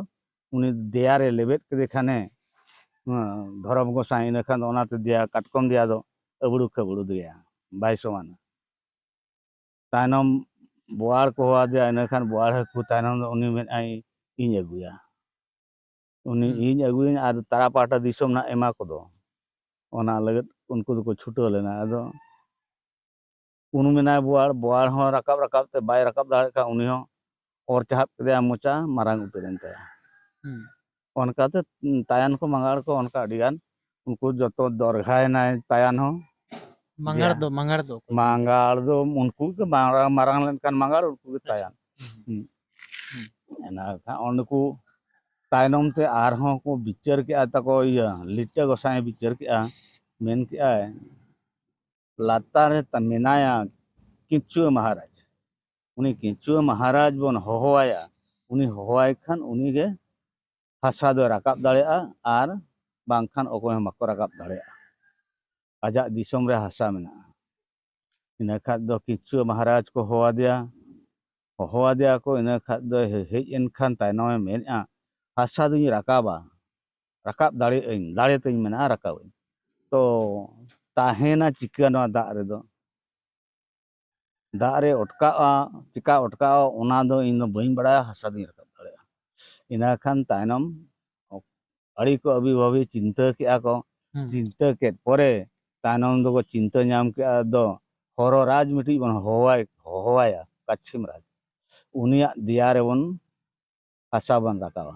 ᱩᱱᱤ ᱫᱮᱭᱟ ᱨᱮ ᱞᱮᱵᱮᱫ ᱠᱮᱫᱮ ᱠᱷᱟᱱᱮ, ᱦᱮᱸ, ᱫᱷᱚᱨᱚᱢ ᱜᱚᱸᱥᱟᱭ, ᱤᱱᱟᱹ ᱠᱷᱟᱱ ᱫᱚ ᱚᱱᱟᱛᱮ ᱫᱮᱭᱟ, ᱠᱟᱴᱠᱚᱢ ᱫᱮᱭᱟ ᱫᱚ ᱟᱹᱵᱲᱩ ᱠᱷᱟᱹᱵᱲᱩ ᱫᱮᱭᱟ, ᱵᱟᱭ ᱥᱚᱢᱟᱱᱟ᱾ ᱛᱟᱭᱱᱚᱢ ᱵᱳᱣᱟᱲ ᱠᱚ ᱦᱚᱦᱚᱣᱟᱫᱮᱭᱟ, ᱤᱱᱟᱹ ᱠᱷᱟᱱ ᱵᱳᱣᱟᱲ ᱦᱟᱹᱠᱩ ᱛᱟᱭᱱᱚᱢ ᱫᱚ ᱩᱱᱤ ᱢᱮᱱᱟᱭ, "ᱤᱧ ᱟᱹᱜᱩᱭᱟ, ᱩᱱᱤ ᱦᱩᱸ᱾ ᱤᱧ ᱟᱹᱜᱩᱭᱟᱹᱧ ᱟᱨ ᱛᱟᱨᱟ ᱯᱟᱦᱴᱟ ᱫᱤᱥᱚᱢ ᱱᱟᱜ ᱮᱢᱟ ᱠᱚᱫᱚ", ᱚᱱᱟ ᱞᱟᱹᱜᱤᱫ ᱩᱱᱠᱩ ᱫᱚᱠᱚ ᱪᱷᱩᱴᱟᱹᱣ ᱞᱮᱱᱟ᱾ ᱟᱫᱚ ᱩᱱᱩᱢ ᱮᱱᱟᱭ ᱵᱳᱣᱟᱲ, ᱵᱳᱣᱟᱲ ᱦᱚᱸ ᱨᱟᱠᱟᱵ ᱨᱟᱠᱟᱵ ᱛᱮ ᱵᱟᱭ ᱨᱟᱠᱟᱵ ᱫᱟᱲᱮᱭᱟᱜ ᱠᱷᱟᱱ ᱩᱱᱤ ᱦᱚᱸ ᱚᱨ ᱪᱟᱦᱟᱵ ᱠᱮᱫᱮᱭᱟ, ᱢᱚᱪᱟ ᱢᱟᱨᱟᱝ ᱩᱛᱟᱹᱨ ᱮᱱ ᱛᱟᱭᱟ᱾ ᱦᱩᱸ᱾ ᱚᱱᱠᱟᱛᱮ ᱛᱟᱭᱟᱱ ᱠᱚ ᱢᱟᱸᱜᱟᱲ ᱠᱚ ᱚᱱᱠᱟ ᱟᱹᱰᱤ ᱜᱟᱱ ᱩᱱᱠᱩ ᱡᱚᱛᱚ ᱫᱚᱨᱜᱷᱟᱭᱮᱱᱟᱭ ᱛᱟᱭᱟᱱ ᱦᱚᱸ᱾ ᱢᱟᱸᱜᱟᱲ ᱫᱮᱭᱟ᱾ ᱫᱚ, ᱢᱟᱸᱜᱟᱲ ᱫᱚ ᱚᱠᱚᱭ? ᱢᱟᱸᱜᱟᱲ ᱫᱚ ᱩᱱᱠᱩ ᱜᱮ ᱢᱟᱨᱟᱝ, ᱢᱟᱨᱟᱝ ᱞᱮᱱᱠᱷᱟᱱ ᱢᱟᱸᱜᱟᱲ ᱩᱱᱠᱩ ᱜᱮ ᱟᱪᱪᱷᱟ᱾ ᱛᱟᱭᱟᱱ᱾ ᱦᱩᱸ᱾ ᱦᱩᱸ᱾ ᱦᱩᱸ᱾ ᱚᱱᱟ ᱠᱷᱟᱱ ᱩᱱᱠᱩ ᱛᱟᱭᱱᱚᱢ ᱛᱮ ᱟᱨᱦᱚᱸ ᱠᱚ ᱵᱤᱪᱟᱹᱨ ᱠᱮᱜᱼᱟ ᱛᱟᱠᱚ, ᱤᱭᱟᱹ, ᱞᱤᱴᱟᱹ ᱜᱚᱸᱥᱟᱭ ᱵᱤᱪᱟᱹᱨ ᱠᱮᱜᱼᱟ, ᱢᱮᱱ ᱠᱮᱜᱼᱟᱭ, ᱞᱟᱛᱟᱨ ᱨᱮ ᱛᱟ-, ᱢᱮᱱᱟᱭᱟ ᱠᱤᱪᱩᱣᱟᱹ ᱢᱟᱦᱟᱨᱟᱡᱽ᱾ ᱩᱱᱤ ᱠᱤᱪᱩᱣᱟᱹ ᱢᱟᱦᱟᱨᱟᱡᱽ ᱵᱚᱱ ᱦᱚᱦᱚᱣᱟᱭᱟ, ᱩᱱᱤ ᱦᱚᱦᱚᱣᱟᱭ ᱠᱷᱟᱱ ᱩᱱᱤ ᱜᱮ ᱦᱟᱥᱟ ᱫᱚᱭ ᱨᱟᱠᱟᱵ ᱫᱟᱲᱮᱭᱟᱜᱼᱟ, ᱟᱨ ᱵᱟᱝᱠᱷᱟᱱ ᱚᱠᱚᱭ ᱦᱚᱸ ᱵᱟᱠᱚ ᱨᱟᱠᱟᱵ ᱫᱟᱲᱮᱭᱟᱜᱼᱟ᱾ ᱟᱡᱟᱜ ᱫᱤᱥᱚᱢ ᱨᱮ ᱦᱟᱥᱟ ᱢᱮᱱᱟᱜᱼᱟ᱾ ᱤᱱᱟᱹ ᱠᱷᱟᱱ ᱫᱚ ᱠᱤᱪᱩᱣᱟᱹ ᱢᱟᱦᱟᱨᱟᱡᱽ ᱠᱚ ᱦᱚᱦᱚᱣᱟᱫᱮᱭᱟ, ᱦᱚᱦᱚᱣᱟᱫᱮᱭᱟ ᱠᱚ, ᱤᱱᱟᱹ ᱠᱷᱟᱱ ᱫᱚ ᱦᱮ-, ᱦᱮᱡ ᱮᱱ ᱠᱷᱟᱱ ᱛᱟᱭᱱᱚᱢᱮ ᱢᱮᱱᱮᱫᱼᱟ, "ᱦᱟᱥᱟ ᱫᱩᱧ ᱨᱟᱠᱟᱵᱟ, ᱨᱟᱠᱟᱵ ᱫᱟᱲᱮᱭᱟᱜ ᱟᱹᱧ, ᱫᱟᱲᱮ ᱛᱤᱧ ᱢᱮᱱᱟᱜᱼᱟ, ᱨᱟᱠᱟᱵ ᱟᱹᱧ᱾" ᱛᱚ ᱛᱟᱦᱮᱱᱟ ᱪᱤᱠᱟᱹ ᱱᱚᱣᱟ ᱫᱟᱜ ᱨᱮᱫᱚ? ᱫᱟᱜ ᱨᱮ ᱚᱴᱠᱟᱜᱼᱟ, ᱪᱤᱠᱟ ᱚᱴᱠᱟᱜᱼᱟ, ᱚᱱᱟ ᱫᱚ ᱤᱧ ᱫᱚ ᱵᱟᱹᱧ ᱵᱟᱲᱟᱭᱟ, ᱦᱟᱥᱟ ᱫᱩᱧ ᱨᱟᱠᱟᱵ ᱫᱟᱲᱮᱭᱟᱜᱼᱟ᱾ ᱤᱱᱟᱹ ᱠᱷᱟᱱ ᱛᱟᱭᱱᱚᱢ ᱟᱹᱰᱤ ᱠᱚ ᱟᱹᱵᱤ ᱵᱷᱟᱵᱤ ᱪᱤᱱᱛᱟᱹ ᱠᱮᱜᱼᱟ ᱠᱚ᱾ ᱦᱩᱸ᱾ ᱪᱤᱱᱛᱟᱹ ᱠᱮᱫ ᱯᱚᱨᱮ ᱛᱟᱭᱱᱚᱢ ᱫᱚᱠᱚ ᱪᱤᱱᱛᱟᱹ ᱧᱟᱢ ᱠᱮᱜᱼᱟ ᱫᱚ ᱦᱚᱨᱚ ᱨᱟᱡᱽ ᱢᱤᱫᱴᱤᱡ ᱵᱚᱱ ᱦᱚᱦᱚᱣᱟᱭ, ᱦᱚᱦᱚᱣᱟᱭᱟ ᱠᱟᱪᱷᱤᱢ ᱨᱟᱡᱽ᱾ ᱩᱱᱤᱭᱟᱜ ᱫᱮᱭᱟ ᱨᱮᱵᱚᱱ ᱦᱟᱥᱟ ᱵᱚᱱ ᱨᱟᱠᱟᱵᱟ᱾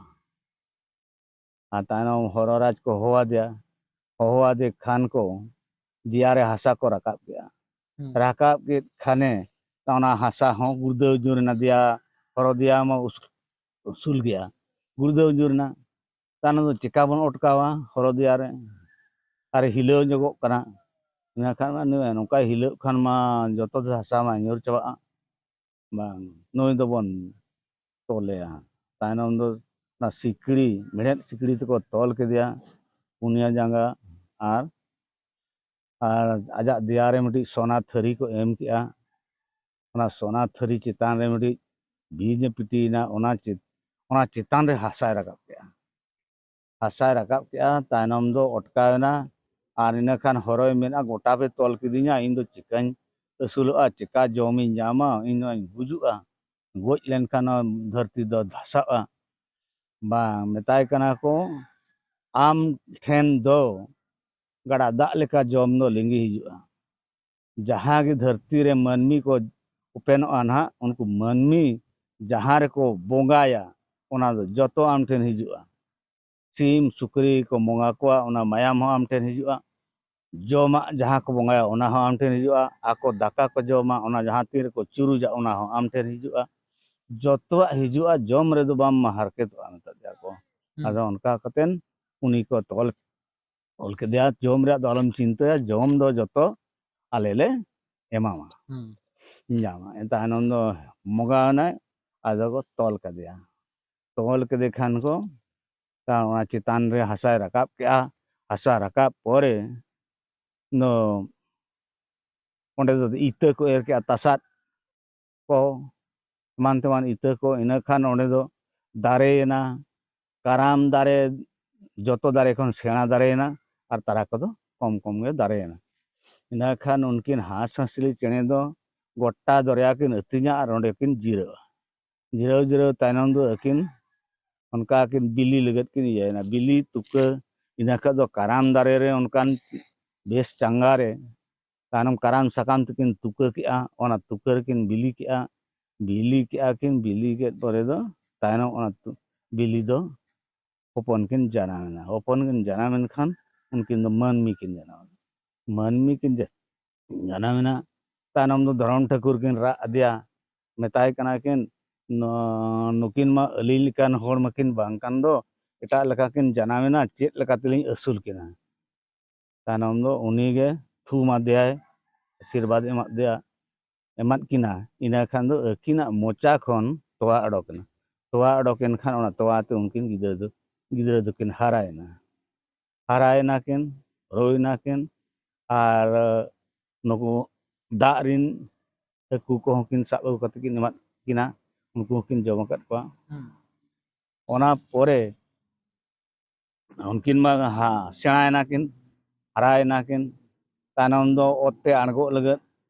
ᱟᱨ ᱛᱟᱭᱱᱚᱢ ᱦᱚᱨᱚ ᱨᱟᱡᱽ ᱠᱚ ᱦᱚᱦᱚᱣᱟᱫᱮᱭᱟ, ᱦᱚᱦᱚᱣᱟᱫᱮ ᱠᱷᱟᱱ ᱠᱚ ᱫᱮᱭᱟ ᱨᱮ ᱦᱟᱥᱟ ᱠᱚ ᱨᱟᱠᱟᱵ ᱠᱮᱜᱼᱟ᱾ ᱦᱩᱸ᱾ ᱨᱟᱠᱟᱵ ᱠᱮᱫ ᱠᱷᱟᱱᱮ ᱚᱱᱟ ᱦᱟᱥᱟ ᱦᱚᱸ ᱜᱩᱲᱫᱟᱹᱣ ᱧᱩᱨ ᱮᱱᱟ, ᱫᱮᱭᱟ, ᱦᱚᱨᱚ ᱫᱮᱭᱟ ᱢᱟ ᱩᱥ-, ᱩᱥᱩᱞ ᱜᱮᱭᱟ, ᱜᱩᱲᱫᱟᱹᱣ ᱧᱩᱨ ᱮᱱᱟ᱾ ᱛᱟᱭᱱᱚᱢ ᱫᱚ ᱪᱮᱠᱟ ᱵᱚᱱ ᱚᱴᱠᱟᱣᱟ ᱦᱚᱨᱚ ᱫᱮᱭᱟ ᱨᱮ? ᱟᱨᱮ ᱦᱤᱞᱟᱹᱣ ᱧᱚᱜᱚᱜ ᱠᱟᱱᱟ᱾ ᱤᱱᱟᱹ ᱠᱷᱟᱱ ᱢᱟ ᱱᱩᱭ ᱱᱚᱝᱠᱟᱭ ᱦᱤᱞᱟᱹᱜ ᱠᱷᱟᱱ ᱢᱟ ᱡᱚᱛᱚ ᱫᱷᱟᱥᱟ ᱢᱟ ᱧᱩᱨ ᱪᱟᱵᱟᱜᱼᱟ᱾ ᱵᱟᱝ, ᱱᱩᱭ ᱫᱚᱵᱚᱱ ᱛᱚᱞᱮᱭᱟ᱾ ᱛᱟᱭᱱᱚᱢ ᱫᱚ ᱚᱱᱟ ᱥᱤᱠᱲᱤ, ᱢᱮᱲᱦᱮᱫ ᱥᱤᱠᱲᱤ ᱛᱮᱠᱚ ᱛᱚᱞ ᱠᱮᱫᱮᱭᱟ, ᱯᱩᱱᱭᱟ ᱡᱟᱸᱜᱟ, ᱟᱨ, ᱟᱨ ᱟᱡᱟᱜ ᱫᱮᱭᱟ ᱨᱮ ᱢᱤᱫᱴᱤᱡ ᱥᱚᱱᱟ ᱛᱷᱟᱹᱨᱤ ᱠᱚ ᱮᱢ ᱠᱮᱜᱼᱟ᱾ ᱚᱱᱟ ᱥᱚᱱᱟ ᱛᱷᱟᱹᱨᱤ ᱪᱮᱛᱟᱱ ᱨᱮ ᱢᱤᱫᱴᱤᱡ ᱵᱤᱧ ᱮ ᱯᱤᱴᱤᱭᱮᱱᱟ, ᱚᱱᱟ ᱪᱮᱛ-, ᱚᱱᱟ ᱪᱮᱛᱟᱱ ᱨᱮ ᱦᱟᱥᱟᱭ ᱨᱟᱠᱟᱵ ᱠᱮᱜᱼᱟ᱾ ᱦᱟᱥᱟᱭ ᱨᱟᱠᱟᱵ ᱠᱮᱜᱼᱟ, ᱛᱟᱭᱱᱚᱢ ᱫᱚ ᱚᱴᱠᱟᱣ ᱮᱱᱟ᱾ ᱟᱨ ᱤᱱᱟᱹ ᱠᱷᱟᱱ ᱦᱚᱨᱚᱭ ᱢᱮᱱᱟ, "ᱜᱚᱴᱟ ᱯᱮ ᱛᱚᱞ ᱠᱤᱫᱤᱧᱟ, ᱤᱧ ᱫᱚ ᱪᱤᱠᱟᱹᱧ ᱟᱹᱥᱩᱞᱚᱜᱼᱟ, ᱪᱤᱠᱟ ᱡᱚᱢᱤᱧ ᱧᱟᱢᱟ, ᱤᱧ ᱫᱚᱧ ᱜᱩᱡᱩᱜᱼᱟ, ᱜᱚᱡ ᱞᱮᱱᱠᱷᱟᱱ ᱱᱚᱣᱟ ᱫᱷᱟᱹᱨᱛᱤ ᱫᱚ ᱫᱷᱟᱥᱟᱜᱼᱟ?" ᱵᱟᱝ, ᱢᱮᱛᱟᱭ ᱠᱟᱱᱟ ᱠᱚ, "ᱟᱢ ᱴᱷᱮᱱ ᱫᱚ ᱜᱟᱰᱟ ᱫᱟᱜ ᱞᱮᱠᱟ ᱡᱚᱢ ᱫᱚ ᱞᱤᱸᱜᱤ ᱦᱤᱡᱩᱜᱼᱟ᱾ ᱡᱟᱦᱟᱸ ᱜᱮ ᱫᱷᱟᱹᱨᱛᱤ ᱨᱮ ᱢᱟᱹᱱᱢᱤ ᱠᱚ ᱩᱯᱮᱱᱚᱜᱼᱟ ᱱᱟᱦᱟᱜ, ᱩᱱᱠᱩ ᱢᱟᱹᱱᱢᱤ ᱡᱟᱦᱟᱸ ᱨᱮᱠᱚ ᱵᱚᱸᱜᱟᱭᱟ, ᱚᱱᱟ ᱫᱚ ᱡᱚᱛᱚ ᱟᱢ ᱴᱷᱮᱱ ᱦᱤᱡᱩᱜᱼᱟ᱾ ᱥᱤᱢ, ᱥᱩᱠᱨᱤ ᱠᱚ ᱵᱚᱸᱜᱟ ᱠᱚᱣᱟ, ᱚᱱᱟ ᱢᱟᱭᱟᱢ ᱦᱚᱸ ᱟᱢ ᱴᱷᱮᱱ ᱦᱤᱡᱩᱜᱼᱟ᱾ ᱡᱚᱢᱟᱜ ᱡᱟᱦᱟᱸ ᱠᱚ ᱵᱚᱸᱜᱟᱭᱟ, ᱚᱱᱟ ᱦᱚᱸ ᱟᱢ ᱴᱷᱮᱱ ᱦᱤᱡᱩᱜᱼᱟ᱾ ᱟᱠᱚ ᱫᱟᱠᱟ ᱠᱚ ᱡᱚᱢᱟ, ᱚᱱᱟ ᱡᱟᱦᱟᱸ ᱛᱤᱱ ᱨᱮᱠᱚ ᱪᱩᱨᱩᱡᱟ, ᱚᱱᱟ ᱦᱚᱸ ᱟᱢ ᱴᱷᱮᱱ ᱦᱤᱡᱩᱜᱼᱟ᱾ ᱡᱚᱛᱚᱣᱟᱜ ᱦᱤᱡᱩᱜᱼᱟ, ᱡᱚᱢ ᱨᱮᱫᱚ ᱵᱟᱢ ᱦᱟᱨᱠᱮᱛᱚᱜᱼᱟ", ᱢᱮᱛᱟᱫ ᱫᱮᱭᱟ ᱠᱚ᱾ ᱦᱩᱸ᱾ ᱟᱫᱚ ᱚᱱᱠᱟ ᱠᱟᱛᱮᱱ ᱩᱱᱤ ᱠᱚ ᱛᱚᱞ, ᱛᱚᱞ ᱠᱮᱫᱮᱭᱟ᱾ "ᱡᱚᱢ ᱨᱮᱭᱟᱜ ᱫᱚ ᱟᱞᱚᱢ ᱪᱤᱱᱛᱟᱹᱭᱟ, ᱡᱚᱢ ᱫᱚ ᱡᱚᱛᱚ ᱟᱞᱮ ᱞᱮ ᱮᱢᱟᱢᱟ, ᱦᱩᱸ᱾ ᱧᱟᱢᱟ᱾" ᱛᱟᱭᱱᱚᱢ ᱫᱚ ᱵᱚᱸᱜᱟ ᱮᱱᱟᱭ, ᱟᱫᱚ ᱠᱚ ᱛᱚᱞ ᱠᱮᱫᱮᱭᱟ᱾ ᱛᱚᱞ ᱠᱮᱫᱮ ᱠᱷᱟᱱ ᱠᱚ, ᱛᱟ-, ᱚᱱᱟ ᱪᱮᱛᱟᱱ ᱨᱮ ᱦᱟᱥᱟᱭ ᱨᱟᱠᱟᱵ ᱠᱮᱜᱼᱟ᱾ ᱦᱟᱥᱟ ᱨᱟᱠᱟᱵ ᱯᱚᱨᱮ ᱫᱚ ᱚᱸᱰᱮ ᱫᱚ ᱤᱛᱟᱹ ᱠᱚ ᱮᱨ ᱠᱮᱜᱼᱟ, ᱛᱟᱥᱟᱫ ᱠᱚ, ᱮᱢᱟᱱ ᱛᱮᱢᱟᱱ ᱤᱛᱟᱹ ᱠᱚ᱾ ᱤᱱᱟᱹ ᱠᱷᱟᱱ ᱚᱸᱰᱮ ᱫᱚ ᱫᱟᱨᱮᱭᱮᱱᱟ, ᱠᱟᱨᱟᱢ ᱫᱟᱨᱮ ᱡᱚᱛᱚ ᱫᱟᱨᱮ ᱠᱷᱚᱱ ᱥᱮᱬᱟ ᱫᱟᱨᱮᱭᱮᱱᱟ, ᱟᱨ ᱛᱟᱨᱟ ᱠᱚᱫᱚ ᱠᱚᱢ ᱠᱚᱢ ᱜᱮ ᱫᱟᱨᱮᱭᱮᱱᱟ᱾ ᱤᱱᱟᱹ ᱠᱷᱟᱱ ᱩᱱᱠᱤᱱ ᱦᱟᱸᱥ ᱦᱟᱸᱥᱞᱤ ᱪᱮᱬᱮ ᱫᱚ ᱜᱚᱴᱟ ᱫᱚᱨᱭᱟ ᱠᱤᱱ ᱟᱹᱛᱤᱧᱟ ᱟᱨ ᱚᱸᱰᱮ ᱠᱤᱱ ᱡᱤᱨᱟᱹᱜᱼᱟ᱾ ᱡᱤᱨᱟᱹᱣ ᱡᱤᱨᱟᱹᱣ ᱛᱟᱭᱱᱚᱢ ᱫᱚ ᱟᱹᱠᱤᱱ ᱚᱱᱠᱟ ᱠᱤᱱ ᱵᱤᱞᱤ ᱞᱟᱹᱜᱤᱫ ᱠᱤᱱ ᱤᱭᱟᱹᱭᱮᱱᱟ, ᱵᱤᱞᱤ ᱛᱩᱠᱟᱹ᱾ ᱤᱱᱟᱹ ᱠᱷᱟᱱ ᱫᱚ ᱠᱟᱨᱟᱢ ᱫᱟᱨᱮ ᱨᱮ ᱚᱱᱠᱟᱱ ᱵᱮᱥ ᱪᱟᱸᱜᱟ ᱨᱮ ᱛᱟᱭᱱᱚᱢ ᱠᱟᱨᱟᱢ ᱥᱟᱠᱟᱢ ᱛᱮᱠᱤᱱ ᱛᱩᱠᱟᱹ ᱠᱮᱜᱼᱟ, ᱚᱱᱟ ᱛᱩᱠᱟᱹ ᱨᱮᱠᱤᱱ ᱵᱤᱞᱤ ᱠᱮᱜᱼᱟ᱾ ᱵᱤᱞᱤ ᱠᱮᱜᱼᱟ ᱠᱤᱱ, ᱵᱤᱞᱤ ᱠᱮᱫ ᱯᱚᱨᱮ ᱫᱚ ᱛᱟᱭᱱᱚᱢ ᱚᱱᱟ ᱛᱩ-, ᱵᱤᱞᱤ ᱫᱚ ᱦᱚᱯᱚᱱ ᱠᱤᱱ ᱡᱟᱱᱟᱢ ᱮᱱᱟ᱾ ᱦᱚᱯᱚᱱ ᱠᱤᱱ ᱡᱟᱱᱟᱢ ᱮᱱ ᱠᱷᱟᱱ ᱩᱱᱠᱤᱱ ᱫᱚ ᱢᱟᱹᱱᱢᱤ ᱠᱤᱱ ᱡᱟᱱᱟᱢ ᱮᱱᱟ᱾ ᱢᱟᱹᱱᱢᱤ ᱠᱤᱱ ᱡᱟ-, ᱡᱟᱱᱟᱢ ᱮᱱᱟ᱾ ᱛᱟᱭᱱᱚᱢ ᱫᱚ ᱫᱷᱚᱨᱚᱢ ᱴᱷᱟᱹᱠᱩᱨ ᱠᱤᱱ ᱨᱟᱜ ᱟᱫᱮᱭᱟ, ᱢᱮᱛᱟᱭ ᱠᱟᱱᱟ ᱠᱤᱱ, "ᱱᱚ-, ᱱᱩᱠᱤᱱ ᱢᱟ ᱟᱹᱞᱤᱧ ᱞᱮᱠᱟᱱ ᱦᱚᱲ ᱢᱟᱠᱤᱱ ᱵᱟᱝ ᱠᱟᱱ ᱫᱚ, ᱮᱴᱟᱜ ᱞᱮᱠᱟ ᱠᱤᱱ ᱡᱟᱱᱟᱢ ᱮᱱᱟ, ᱪᱮᱫ ᱞᱮᱠᱟ ᱛᱮᱞᱤᱧ ᱟᱹᱥᱩᱞ ᱠᱤᱱᱟ? ᱛᱟᱭᱱᱚᱢ ᱫᱚ ᱩᱱᱤ ᱜᱮ ᱛᱷᱩᱢ ᱟᱫᱮᱭᱟᱭ, ᱟᱥᱤᱨᱵᱟᱫᱽ ᱮᱢᱟᱫ ᱫᱮᱭᱟ, ᱮᱢᱟᱫ ᱠᱤᱱᱟ᱾ ᱤᱱᱟᱹ ᱠᱷᱟᱱ ᱫᱚ ᱟᱹᱠᱤᱱᱟᱜ ᱢᱚᱪᱟ ᱠᱷᱚᱱ ᱛᱚᱣᱟ ᱚᱰᱚᱠ ᱮᱱᱟ᱾ ᱛᱚᱣᱟ ᱚᱰᱚᱠ ᱮᱱ ᱠᱷᱟᱱ ᱚᱱᱟ ᱛᱚᱣᱟ ᱛᱮ ᱩᱱᱠᱤᱱ ᱜᱤᱫᱽᱨᱟᱹ ᱫᱚ, ᱜᱤᱫᱽᱨᱟᱹ ᱫᱚᱠᱤᱱ ᱦᱟᱨᱟᱭᱮᱱᱟ᱾ ᱦᱟᱨᱟᱭᱮᱱᱟ ᱠᱤᱱ, ᱦᱩᱭᱱᱟ ᱠᱤᱱ, ᱟᱨ ᱱᱩᱠᱩ ᱫᱟᱜ ᱨᱤᱱ ᱦᱟᱹᱠᱩ ᱠᱚᱦᱚᱸ ᱠᱤᱱ ᱥᱟᱵ ᱟᱹᱜᱩ ᱠᱟᱛᱮ ᱠᱤᱱ ᱮᱢᱟᱫ ᱠᱤᱱᱟ, ᱩᱱᱠᱩ ᱦᱚᱸᱠᱤᱱ ᱡᱚᱢ ᱟᱠᱟᱫ ᱠᱚᱣᱟ᱾ ᱦᱩᱸ᱾ ᱚᱱᱟ ᱯᱚᱨᱮ ᱩᱱᱠᱤᱱ ᱢᱟ ᱦᱟ-, ᱥᱮᱬᱟᱭᱮᱱᱟ ᱠᱤᱱ, ᱦᱟᱨᱟᱭᱮᱱᱟ ᱠᱤᱱ, ᱛᱟᱭᱱᱚᱢ ᱫᱚ ᱚᱛ ᱛᱮ ᱟᱬᱜᱚᱜ ᱞᱟᱹᱜᱤᱫ,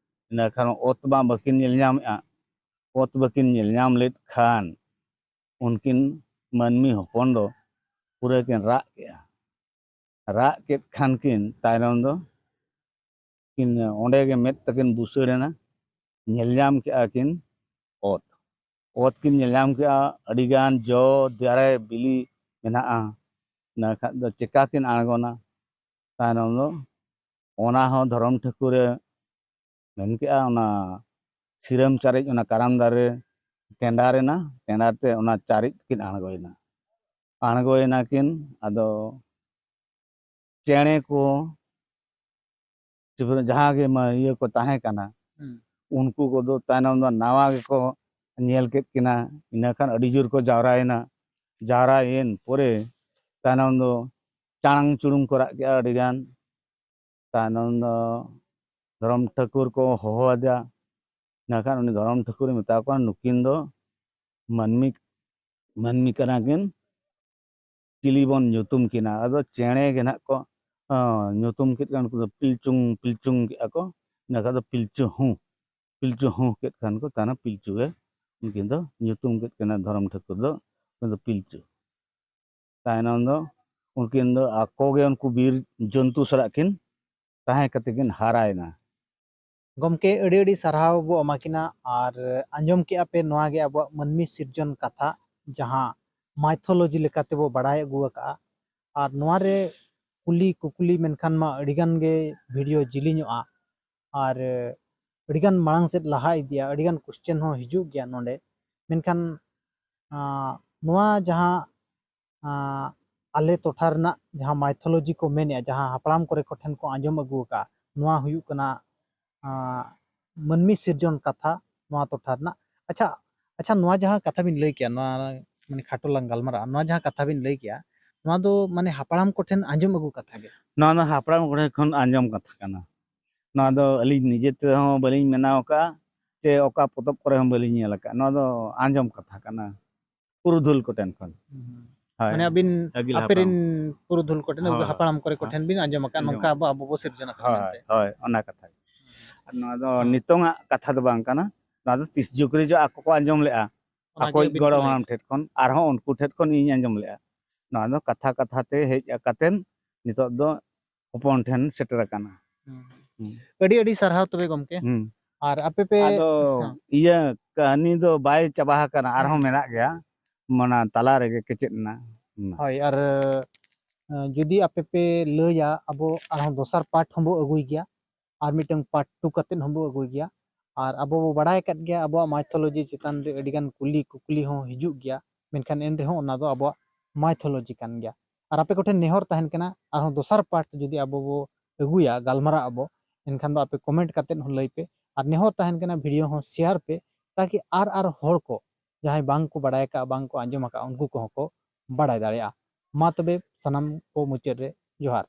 ᱤᱱᱟᱹ ᱠᱷᱟᱱ ᱚᱛ ᱢᱟ ᱵᱟᱹᱠᱤᱱ ᱧᱮᱞ ᱧᱟᱢᱮᱜᱼᱟ, ᱚᱛ ᱵᱟᱹᱠᱤᱱ ᱧᱮᱞ ᱧᱟᱢ ᱞᱮᱫ ᱠᱷᱟᱱ ᱩᱱᱠᱤᱱ ᱢᱟᱹᱱᱢᱤ ᱦᱚᱯᱚᱱ ᱫᱚ ᱯᱩᱨᱟᱹ ᱠᱤᱱ ᱨᱟᱜ ᱠᱮᱜᱼᱟ᱾ ᱨᱟᱜ ᱠᱮᱫ ᱠᱷᱟᱱ ᱠᱤᱱ ᱛᱟᱭᱱᱚᱢ ᱫᱚ ᱠᱤᱱ ᱚᱸᱰᱮ ᱜᱮ ᱢᱮᱫ ᱛᱟᱹᱠᱤᱱ ᱵᱩᱥᱟᱹᱲ ᱮᱱᱟ, ᱧᱮᱞ ᱧᱟᱢ ᱠᱮᱜᱼᱟ ᱠᱤᱱ ᱚᱛ᱾ ᱚᱛ ᱠᱤᱱ ᱧᱮᱞ ᱧᱟᱢ ᱠᱮᱜᱼᱟ, ᱟᱹᱰᱤᱜᱟᱱ ᱡᱚ ᱫᱟᱨᱮ ᱵᱤᱞᱤ ᱢᱮᱱᱟᱜᱼᱟ᱾ ᱤᱱᱟᱹ ᱠᱷᱟᱱ ᱫᱚ ᱪᱮᱠᱟ ᱠᱤᱱ ᱟᱬᱜᱚᱱᱟ? ᱛᱟᱭᱱᱚᱢ ᱫᱚ ᱚᱱᱟ ᱦᱚᱸ ᱫᱷᱚᱨᱚᱢ ᱴᱷᱟᱹᱠᱩᱨᱮ ᱢᱮᱱ ᱠᱮᱜᱼᱟ, ᱚᱱᱟ ᱥᱤᱨᱟᱹᱢ ᱪᱟᱨᱮᱡ, ᱚᱱᱟ ᱠᱟᱨᱟᱢ ᱫᱟᱨᱮ ᱴᱮᱸᱰᱟᱨ ᱮᱱᱟ, ᱴᱮᱸᱰᱟᱨ ᱛᱮ ᱚᱱᱟ ᱪᱟᱨᱮᱡ ᱠᱤᱱ ᱟᱬᱜᱚᱭᱮᱱᱟ᱾ ᱟᱬᱜᱚᱭᱮᱱᱟ ᱠᱤᱱ, ᱟᱫᱚ ᱪᱮᱬᱮ ᱠᱚ, ᱪᱤᱯᱨᱩ-, ᱡᱟᱦᱟᱸ ᱜᱮ ᱢᱟ-, ᱤᱭᱟᱹ ᱠᱚ ᱛᱟᱦᱮᱸ ᱠᱟᱱᱟ, ᱦᱩᱸ᱾ ᱩᱱᱠᱩ ᱠᱚᱫᱚ ᱛᱟᱭᱱᱚᱢ ᱫᱚ ᱱᱟᱣᱟ ᱜᱮᱠᱚ ᱧᱮᱞ ᱠᱮᱫ ᱠᱤᱱᱟ᱾ ᱤᱱᱟᱹ ᱠᱷᱟᱱ ᱟᱹᱰᱤ ᱡᱳᱨ ᱠᱚ ᱡᱟᱣᱨᱟᱭᱮᱱᱟ᱾ ᱡᱟᱣᱨᱟᱭᱮᱱ ᱯᱚᱨᱮ ᱛᱟᱭᱱᱚᱢ ᱫᱚ ᱪᱟᱲᱟᱝ ᱪᱩᱲᱩᱝ ᱠᱚ ᱨᱟᱜ ᱠᱮᱜᱼᱟ ᱟᱹᱰᱤᱜᱟᱱ᱾ ᱛᱟᱭᱱᱚᱢ ᱫᱚ ᱫᱷᱚᱨᱚᱢ ᱴᱷᱟᱹᱠᱩᱨ ᱠᱚ ᱦᱚᱦᱚ ᱟᱫᱮᱭᱟ᱾ ᱤᱱᱟᱹ ᱠᱷᱟᱱ ᱩᱱᱤ ᱫᱷᱚᱨᱚᱢ ᱴᱷᱟᱹᱠᱩᱨᱮ ᱢᱮᱛᱟ ᱠᱚᱣᱟ, ᱱᱩᱠᱤᱱ ᱫᱚ ᱢᱟᱹᱱᱢᱤ, ᱢᱟᱹᱱᱢᱤ ᱠᱟᱱᱟ ᱠᱤᱱ, ᱪᱤᱞᱤ ᱵᱚᱱ ᱧᱩᱛᱩᱢ ᱠᱤᱱᱟ? ᱟᱫᱚ ᱪᱮᱬᱮ ᱜᱮ ᱱᱟᱦᱟᱜ ᱠᱚ, ᱦᱚᱸ, ᱧᱩᱛᱩᱢ ᱠᱮᱫ ᱠᱷᱟᱱ ᱩᱱᱠᱩ ᱫᱚ ᱯᱤᱞᱪᱩᱝ, ᱯᱤᱞᱪᱩᱝ ᱠᱮᱜᱼᱟ ᱠᱚ᱾ ᱤᱱᱟᱹ ᱠᱷᱟᱱ ᱫᱚ ᱯᱤᱞᱪᱩ ᱦᱩᱸ, ᱯᱤᱞᱪᱩ ᱦᱩᱸ ᱠᱮᱫ ᱠᱷᱟᱱ ᱠᱚ, ᱛᱟᱦᱚᱞᱮ ᱯᱤᱞᱪᱩ ᱜᱮ ᱩᱱᱠᱤᱱ ᱫᱚ ᱧᱩᱛᱩᱢ ᱠᱮᱫ ᱠᱤᱱᱟ ᱫᱷᱚᱨᱚᱢ ᱴᱷᱟᱹᱠᱩᱨ ᱫᱚ, ᱩᱱᱤ ᱫᱚ ᱯᱤᱞᱪᱩ᱾ ᱛᱟᱭᱱᱚᱢ ᱫᱚ ᱩᱱᱠᱤᱱ ᱫᱚ ᱟᱠᱚ ᱜᱮ ᱩᱱᱠᱩ ᱵᱤᱨ ᱡᱚᱱᱛᱩ ᱥᱟᱞᱟᱜ ᱠᱤᱱ ᱛᱟᱦᱮᱸ ᱠᱟᱛᱮ ᱠᱤᱱ ᱦᱟᱨᱟᱭᱮᱱᱟ᱾ ᱜᱚᱢᱠᱮ, ᱟᱹᱰᱤ ᱟᱹᱰᱤ ᱥᱟᱨᱦᱟᱣ ᱵᱚ ᱮᱢᱟ ᱠᱤᱱᱟ᱾ ᱟᱨ ᱟᱸᱡᱚᱢ ᱠᱮᱜᱼᱟ ᱯᱮ, ᱱᱚᱣᱟ ᱜᱮ ᱟᱵᱚᱣᱟᱜ ᱢᱟᱹᱱᱢᱤ ᱥᱤᱨᱡᱚᱱ ᱠᱟᱛᱷᱟ, ᱡᱟᱦᱟᱸ mythology ᱞᱮᱠᱟ ᱛᱮᱵᱚ ᱵᱟᱲᱟᱭ ᱟᱹᱜᱩ ᱟᱠᱟᱜᱼᱟ᱾ ᱟᱨ ᱱᱚᱣᱟ ᱨᱮ ᱠᱩᱞᱤ ᱠᱩᱠᱞᱤ ᱢᱮᱱᱠᱷᱟᱱ ᱢᱟ ᱟᱹᱰᱤ ᱜᱟᱱ ᱜᱮ video ᱡᱤᱞᱤᱧᱚᱜᱼᱟ᱾ ᱟᱨ ᱟᱹᱰᱤ ᱜᱟᱱ ᱢᱟᱲᱟᱝ ᱥᱮᱫ ᱞᱟᱦᱟ ᱤᱫᱤᱜᱼᱟ, ᱟᱹᱰᱤ ᱜᱟᱱ question ᱦᱚᱸ ᱦᱤᱡᱩᱜ ᱜᱮᱭᱟ ᱱᱚᱰᱮ᱾ ᱢᱮᱱᱠᱷᱟᱱ, ᱟᱸ, ᱱᱚᱣᱟ ᱡᱟᱦᱟᱸ ᱟᱸ, ᱟᱞᱮ ᱴᱚᱴᱷᱟ ᱨᱮᱱᱟᱜ ᱡᱟᱦᱟᱸ mythology ᱠᱚ ᱢᱮᱱᱮᱜᱼᱟ, ᱡᱟᱦᱟᱸ ᱦᱟᱯᱲᱟᱢ ᱠᱚᱨᱮ ᱠᱚᱴᱷᱮᱱ ᱠᱚ ᱟᱸᱡᱚᱢ ᱟᱹᱜᱩ ᱟᱠᱟᱫᱼᱟ, ᱱᱚᱣᱟ ᱦᱩᱭᱩᱜ ᱠᱟᱱᱟ, ᱟᱸ, ᱢᱟᱹᱱᱢᱤ ᱥᱤᱨᱡᱚᱱ ᱠᱟᱛᱷᱟ ᱱᱚᱣᱟ ᱴᱚᱴᱷᱟ ᱨᱮᱱᱟᱜ᱾ ᱟᱪᱪᱷᱟ, ᱟᱪᱪᱷᱟ, ᱱᱚᱣᱟ ᱡᱟᱦᱟᱸ ᱠᱟᱛᱷᱟ ᱵᱤᱱ ᱞᱟᱹᱭ ᱠᱮᱜᱼᱟ, ᱱᱚᱣᱟ ᱢᱟᱱᱮ ᱠᱷᱟᱴᱚ ᱞᱟᱝ ᱜᱟᱞᱢᱟᱨᱟᱜᱼᱟ, ᱱᱚᱣᱟ ᱡᱟᱦᱟᱸ ᱠᱟᱛᱷᱟ ᱵᱤᱱ ᱞᱟᱹᱭ ᱠᱮᱜᱼᱟ, ᱱᱚᱣᱟ ᱫᱚ ᱢᱟᱱᱮ ᱦᱟᱯᱲᱟᱢ ᱠᱚᱴᱷᱮᱱ ᱟᱸᱡᱚᱢ ᱟᱹᱜᱩ ᱠᱟᱛᱷᱟ ᱜᱮ? ᱱᱚᱣᱟ ᱫᱚ ᱦᱟᱯᱲᱟᱢ ᱠᱚᱴᱷᱮᱱ ᱠᱷᱚᱱ ᱟᱸᱡᱚᱢ ᱠᱟᱛᱷᱟ ᱠᱟᱱᱟ᱾ ᱱᱚᱣᱟ ᱫᱚ ᱟᱹᱞᱤᱧ ᱱᱤᱡᱮ ᱛᱮᱦᱚᱸ ᱵᱟᱹᱞᱤᱧ ᱵᱮᱱᱟᱣ ᱟᱠᱟᱫᱼᱟ, ᱪᱮ ᱚᱠᱟ ᱯᱚᱛᱚᱵ ᱠᱚᱨᱮ ᱦᱚᱸ ᱵᱟᱹᱞᱤᱧ ᱧᱮᱞ ᱟᱠᱟᱫᱼᱟ᱾ ᱱᱚᱣᱟ ᱫᱚ ᱟᱸᱡᱚᱢ ᱠᱟᱛᱷᱟ ᱠᱟᱱᱟ, ᱯᱩᱨᱩᱫᱷᱩᱞ ᱠᱚᱴᱷᱮᱱ ᱠᱷᱚᱱ᱾ ᱦᱩᱸ᱾ ᱦᱳᱭ᱾ ᱢᱟᱱᱮ ᱟᱹᱵᱤᱱ ᱟᱹᱜᱤᱞ ᱟᱯᱮ ᱨᱮᱱ ᱦᱟᱯᱲᱟᱢ᱾ ᱯᱩᱨᱩᱫᱷᱩᱞ ᱠᱚᱴᱷᱮᱱ, ᱦᱳᱭ᱾ ᱦᱟᱯᱲᱟᱢ ᱠᱚᱨᱮ ᱠᱚᱴᱷᱮᱱ ᱟᱸᱡᱚᱢ ᱵᱤᱱ ᱟᱸᱡᱚᱢ ᱟᱠᱟᱫᱼᱟ, ᱟᱸᱡᱚᱢ ᱱᱚᱝᱠᱟ ᱟᱠᱟᱫᱼᱟ᱾ ᱟᱵᱚ, ᱟᱵᱚ ᱵᱚ ᱥᱤᱨᱡᱚᱱ ᱟᱠᱟᱫᱼᱟ ᱦᱳᱭ, ᱢᱮᱱᱛᱮ᱾ ᱦᱳᱭ, ᱚᱱᱟ ᱠᱟᱛᱷᱟ ᱜᱮ᱾ ᱟᱨ ᱱᱚᱣᱟ ᱫᱚ ᱦᱩᱸ᱾ ᱱᱤᱛᱚᱝᱟᱜ ᱠᱟᱛᱷᱟ ᱫᱚ ᱵᱟᱝ ᱠᱟᱱᱟ, ᱱᱚᱣᱟ ᱫᱚ ᱛᱤᱥ ᱡᱩᱜᱽ ᱨᱮ ᱡᱚ ᱟᱠᱚ ᱠᱚ ᱟᱸᱡᱚᱢ ᱞᱮᱜᱼᱟ, ᱚᱱᱟ ᱟᱠᱚᱭᱤᱡ ᱜᱮ ᱟᱹᱵᱤᱱ ᱜᱚᱲᱚᱢ ᱠᱚ ᱞᱟᱹᱭ ᱦᱟᱲᱟᱢ ᱴᱷᱮᱱ ᱠᱷᱚᱱ, ᱟᱨᱦᱚᱸ ᱩᱱᱠᱩ ᱴᱷᱮᱱ ᱠᱷᱚᱱ ᱤᱧ ᱟᱸᱡᱚᱢ ᱞᱮᱜᱼᱟ᱾ ᱱᱚᱣᱟ ᱫᱚ ᱠᱟᱛᱷᱟ ᱠᱟᱛᱷᱟ ᱛᱮ ᱦᱮᱡ ᱠᱟᱛᱮᱱ ᱱᱤᱛᱚᱜ ᱫᱚ ᱦᱚᱯᱚᱱ ᱴᱷᱮᱱ ᱥᱮᱴᱮᱨ ᱟᱠᱟᱱᱟ᱾ ᱦᱩᱸ᱾ ᱦᱩᱸ᱾ ᱟᱹᱰᱤ ᱟᱹᱰᱤ ᱥᱟᱨᱦᱟᱣ ᱛᱚᱵᱮ ᱜᱚᱢᱠᱮ᱾ ᱦᱩᱸ᱾ ᱟᱨ ᱟᱯᱮ ᱯᱮ ᱟᱫᱚ ᱦᱮᱸ᱾ ᱤᱭᱟᱹ ᱠᱟᱹᱦᱱᱤ ᱫᱚ ᱵᱟᱭ ᱪᱟᱵᱟ ᱟᱠᱟᱱᱟ, ᱟᱨᱦᱚᱸ ᱦᱮᱸ᱾ ᱢᱮᱱᱟᱜ ᱜᱮᱭᱟ, ᱚᱱᱟ ᱛᱟᱞᱟ ᱨᱮᱜᱮ ᱠᱮᱪᱮᱫ ᱮᱱᱟ᱾ ᱦᱩᱸ᱾ ᱦᱳᱭ, ᱟᱨ, ᱟᱸ, ᱡᱩᱫᱤ ᱟᱯᱮ ᱯᱮ ᱞᱟᱹᱭᱟ, ᱟᱵᱚ ᱟᱨᱦᱚᱸ ᱫᱚᱥᱟᱨ part ᱦᱚᱸᱵᱚ ᱟᱹᱜᱩᱭ ᱜᱮᱭᱟ, ᱟᱨ ᱢᱤᱫᱴᱟᱝ part two ᱠᱟᱛᱮᱫ ᱦᱚᱸᱵᱚ ᱟᱹᱜᱩᱭ ᱜᱮᱭᱟ᱾ ᱟᱨ ᱟᱵᱚ ᱵᱚ ᱵᱟᱲᱟᱭ ᱟᱠᱟᱫ ᱜᱮᱭᱟ, ᱟᱵᱚᱣᱟᱜ mythology ᱪᱮᱛᱟᱱ ᱨᱮ ᱟᱹᱰᱤᱜᱟᱱ ᱠᱩᱞᱤ ᱠᱩᱠᱞᱤ ᱦᱚᱸ ᱦᱤᱡᱩᱜ ᱜᱮᱭᱟ, ᱢᱮᱱᱠᱷᱟᱱ ᱮᱱ ᱨᱮᱦᱚᱸ ᱚᱱᱟ ᱫᱚ ᱟᱵᱚᱣᱟᱜ mythology ᱠᱟᱱ ᱜᱮᱭᱟ᱾ ᱟᱨ ᱟᱯᱮ ᱠᱚᱴᱷᱮᱱ ᱱᱮᱦᱚᱨ ᱛᱟᱦᱮᱱ ᱠᱟᱱᱟ, ᱟᱨᱦᱚᱸ ᱫᱚᱥᱟᱨ part ᱡᱩᱫᱤ ᱟᱵᱚ ᱵᱚ ᱟᱹᱜᱩᱭᱟ, ᱜᱟᱞᱢᱟᱨᱟᱜ ᱟᱵᱚ, ᱮᱱᱠᱷᱟᱱ ᱫᱚ ᱟᱯᱮ comment ᱠᱟᱛᱮᱫ ᱦᱚᱸ ᱞᱟᱹᱭ ᱯᱮ᱾ ᱟᱨ ᱱᱮᱦᱚᱨ ᱛᱟᱦᱮᱱ ᱠᱟᱱᱟ, video ᱦᱚᱸ share ᱯᱮ, ᱛᱟᱠᱤ ᱟᱨ ᱟᱨ ᱦᱚᱲ ᱠᱚ ᱡᱟᱦᱟᱸᱭ ᱵᱟᱝ ᱠᱚ ᱵᱟᱲᱟᱭ ᱟᱠᱟᱫᱼᱟ, ᱵᱟᱝ ᱠᱚ ᱟᱸᱡᱚᱢ ᱟᱠᱟᱫᱼᱟ, ᱩᱱᱠᱩ ᱠᱚᱦᱚᱸ ᱠᱚ ᱵᱟᱲᱟᱭ ᱫᱟᱲᱮᱭᱟᱜᱼᱟ᱾ ᱢᱟ ᱛᱚᱵᱮ ᱥᱟᱱᱟᱢ ᱠᱚ ᱢᱩᱪᱟᱹᱫ ᱨᱮ ᱡᱚᱦᱟᱨ᱾